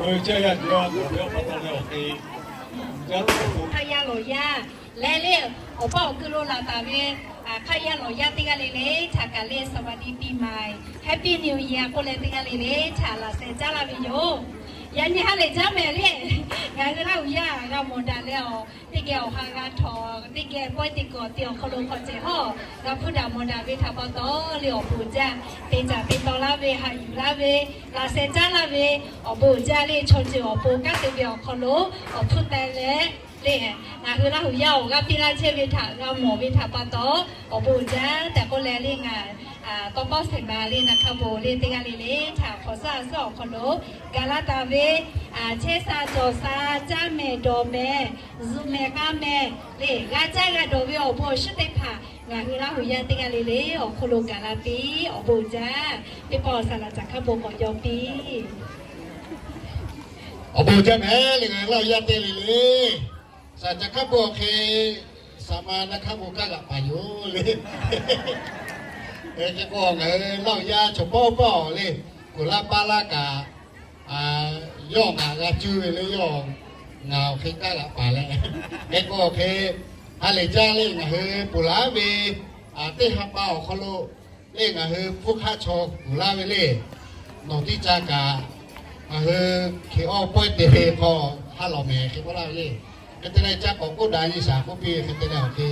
Hk'aˇ yaˇ lawˬ yaˇ leh le, awˬ paˇ awˬ kui lo laˬ taˍ ve hk'aˇ yaˇ lawˬ yaˇ teˇ g'aˇ le le htaꞈ kaꞈ le สวัสดีปีใหม่ Happy New Year k'oˆ leh teˇ g'aˇ le le htaꞈ laꞈ sheh caˉ laˇ ve yoˬ. Yaꞈ nyi ha lehˬ jaˇ mehˍ le. Ngaˬ hui Laˇ huˍ yaˇ g'a mawˬ daꞈ leh awˬ teˇ geh awˬ ha g'a htawnˍ, teˇ geh pawehˇ teˇ kawꞈ te awˬ hk'aw lo hk'awꞈ cehˬ hawˉ g'a hpuˇ daꞈ mawˬ daꞈ ve htaꞈ pa taw le awˬ bon uiˍ jaˇ. Te caˍ te taw laˇ ve, haꞈ yuˬ laˇ ve, laꞈ sheh caˉ laˇ ve awˬ bon uiˍ jaˇ le chaw ceuˬ awˬ pon kanˉ te ve awˬ hk'aw lo awˬ hpfuhˇ teh leh le ngaˬ hui Laˇ huˍ yaˇ awˬ g'aˇ piˇ laˇ chehˇ ve htaꞈ g'a mawˬ ve htaꞈ pa taw awˬ bon uiˍ jaˇ tehꞈ k'oˆ leh le ngaˬ tawˇ pawˆ shehˍ ma le naˬ hk'a bon le teˇ g'aˇ le le htaꞈ hk'awꞈ suhˉ a suhˉ awˬ hk'aw lo gaˬ laˇ taˍ ve chehˇ sha cawˬ sha caˇ mehˍ dawˬ mehˍ zuhꞈ mehˍ k'a mehˍ le g'a caˇ g'a dawˬ ve awˬ bon awˬ shinˉ teˇ hpaˍ ngaˬ hui Laˇ huˍ yaˇ teˇ g'aˇ le le awˬ hk'aw lo gaˬ la piˇ awˬ bon uiˍ jaˇ. Teˇ pawˆ saˍ laꞈ caˍ hk'a bon k'awꞈ yaw piˇ. Awˬ bon uiˍ jaˇ mehˍ le ngaˬ hui Laˇ huˍ yaˇ teˇ g'aˇ le le. Saˍ laꞈ caˍ hk'a bon awˬ hk'e, saˍ ma naˬ hk'a bon kaˇ g'aꞈ paˍ yoˬ le. Hk'e k'o ngaˬ hui Laˇ huˍ yaˇ chaw pawˆ pawˆ le, kuˬ laˇ paˇ laˇ kaꞈ, yawˇ ngaˬ g'a cuˇ ve le yawˇ ngaˬ awˬ hk'e kaˇ g'aꞈ paˍ leh, hk'e k'o awˬ hk'e ha lehˬ jaˇ le ngaˬ hui ponˬ laˬ ve teˇ ha pa awˬ hk'aw lo le ngaˬ hui hpfuhˇ hk'aˆ chaw kuˬ laˇ ve le, nawˬ tiˇ ca kaꞈ ngaˬ hui hk'e awˇ pawehˇ te ve hk'aw ha lawˬ mehˍ hk'e k'oˆ laˇ ve le. Hk'e te leh ca k'awꞈ k'oˆ daꞈ nyi shaˍ k'oˆ piˇ ve hk'e te leh awˬ hk'e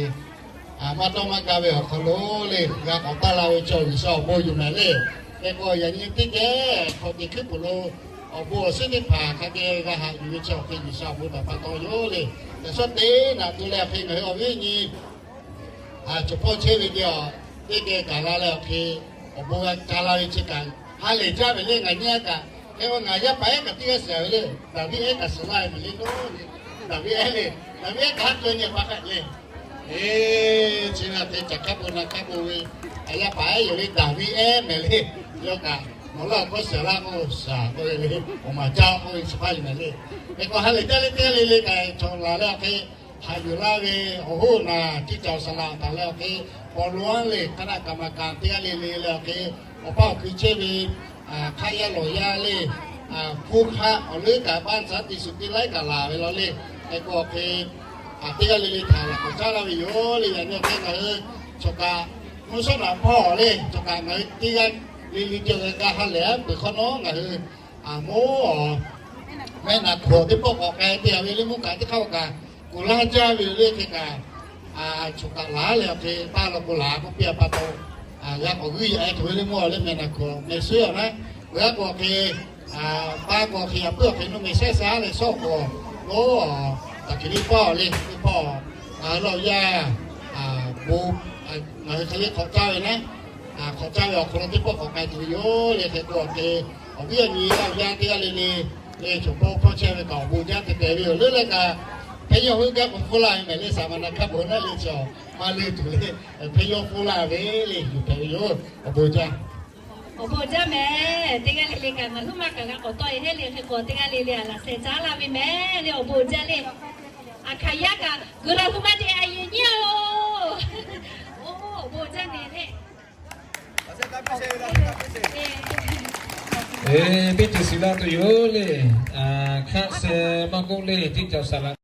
maˇ dawˇ maˇ gaˇ ve awˬ hk'aw lo le g'a k'awꞈ taˇ la ve chaw G'uiˬsha awˬ bon yoˬ mehˍ le. Hk'e k'o yaꞈ nyi teˇ geh hk'awꞈ teꞈ hkuiˉ puˍ lo awˬ bon awˬ shinˉ teˇ hpaˍ hk'a geh g'a haꞈ yuˬ ve chaw hk'e G'uiˬsha awˬ bon htaꞈ pa taw yoˬ le. Yaꞈ shawˉ teˇ naꞈ to leh awˬ hk'e ngaˬ hui awˬ viˉ nyi chaw hpawˇ chehˇ ve teˇ geh gaˬ la leh awˬ hk'e awˬ bon g'a ca la ve chi kaꞈ ha lehˬ jaˇ ve le ngaˬ nyi a kaꞈ. Hk'e k'o ngaˬ yaˇ paˍ ehˉ kaꞈ teˇ g'aˇ shiˍ ve le, Daˍviˆ ehˉ kaꞈ suhˍ laˇ ve mehˍ le. Daˍviˆ ehˉ le, Daˍviˆ ehˉ kaꞈ ha keu nyi pa hk'e le. Eˬ, chi ve a te caˍ hk'a bon naˬ hk'a bon ve, yaˇ paˍ ehˉ yoˬ le Daˍviˆ ehˉ mehˍ le. Yawˇ kaꞈ nawˬ laˇ k'o shiˍ laˇ k'o shiˍ k'oˆ ve le, awˬ maˍ jaˇ k'oˆ ve chi hpaˇ yoˬ mehˍ le. Hk'e k'o ha lehˬ jaˇ le teˇ g'aˇ le le kaꞈ chaw laˬ leh awˬ hk'e haꞈ yuˬ laˇ ve awˬ hoˉ naˬ tiˇ ca awˬ saˍ laꞈ taˍ leh awˬ hk'e paw lo aˉ le hk'aˇ naˆ kaˍ maˍ kaˍ teˇ g'aˇ le le leh awˬ hk'e awˬ paˇ awˬ kui chehˇ ve hk'aˇ yaˇ lawˬ yaˇ le hpfuhˇ hk'aˆ awˬ leuˉ kaꞈ baˆ caˉ te shuˍ te laiˉ kaꞈ laˬ ve law le. Hk'e k'o awˬ hk'e teˇ g'aˇ le le htaꞈ laꞈ k'awꞈ caˉ laˇ ve yoˬ le. Yaꞈ nyi awˬ hk'e ngaˬ hui chaw kaꞈ mvuhˇ shawˉ naꞈ hpawˇ le chaw kaꞈ ngaˬ hui teˇ g'aˇ le le cawˬ g'a ha lehˬ peuˬ hk'awˇ nawˉ ngaˬ hui moˉ mehˆ naˍ hkawꞈ teˇ pawˆ k'awꞈ k'ai te a ve le mvuhˇ kaꞈ teˇ hk'aˇ kaꞈ kuˬ laˇ jaˇ ve le hk'e kaꞈ, chaw kaꞈ laˬ leh awˬ hk'e taˇ law k'o laˬ k'oˆ piˇ a pa taw, g'a k'awꞈ g'uiˇ yaꞈ e tuˬ ve le mvuhˇ le mehˆ naˍ hkawꞈ mehˆ suhˉ awˬ naˉ, g'a k'o awˬ hk'e paˇ k'o awˬ hk'e yaꞈ puiˉ awˬ hk'e nuˇ mehˍ shehˉ shaˉ leh shawˉ k'awꞈ lo taˍ kiˬ le paˇ le teˇ pawˆ laˇ yaˇ bon ngaˬ hui hk'e le hk'awꞈ caˇ ve naˉ, hk'awꞈ caˇ ve awˬ hk'aw lo teˇ pawˆ k'awꞈ k'ai tuˬ ve yoˬ le. Hk'e k'o awˬ hk'e awˬ viˉ awˬ nyi laˇ yaˇ teˇ g'aˇ le le le chaw hpawˇ hpawˇ chehˇ ve kaꞈ awˬ bon jaˇ te te ve yoˬ le. Leh kaꞈ hpehˇ yawˇ hui gaˇ k'o hpfuhˇ laˇ ve mehˍ le saˍ ma naˍ hk'a bon naˉ le chaw maˇ le tuˬ le hpehˇ yawˇ hpfuhˇ laˇ ve le yuˬ hpehꞈ ve yoˬ. Awˬ bon jaˇ. Awˬ bon jaˇ mehˍ. Teˇ g'aˇ le le kaꞈ ngaˬ hui maˇ kaꞈ g'a k'awꞈ tawˆ e heˆ le. Hk'e k'o teˇ g'aˇ le le a laꞈ sheh caˉ laˇ ve mehˍ le awˬ bon jaˇ le. Aˬ hkaˍ yaˇ kaꞈ g'uiˬ la hui maˇ te a yeˬ nyiˉ oˬ. Awˬ bon jaˇ mehˍ le. Eˬ, teˇ ceuˬ shiˍ laˇ tuˬ yoˬ le. Hk'aˆ sheh maˇ k'oˆ le teˇ ca saˍ laꞈ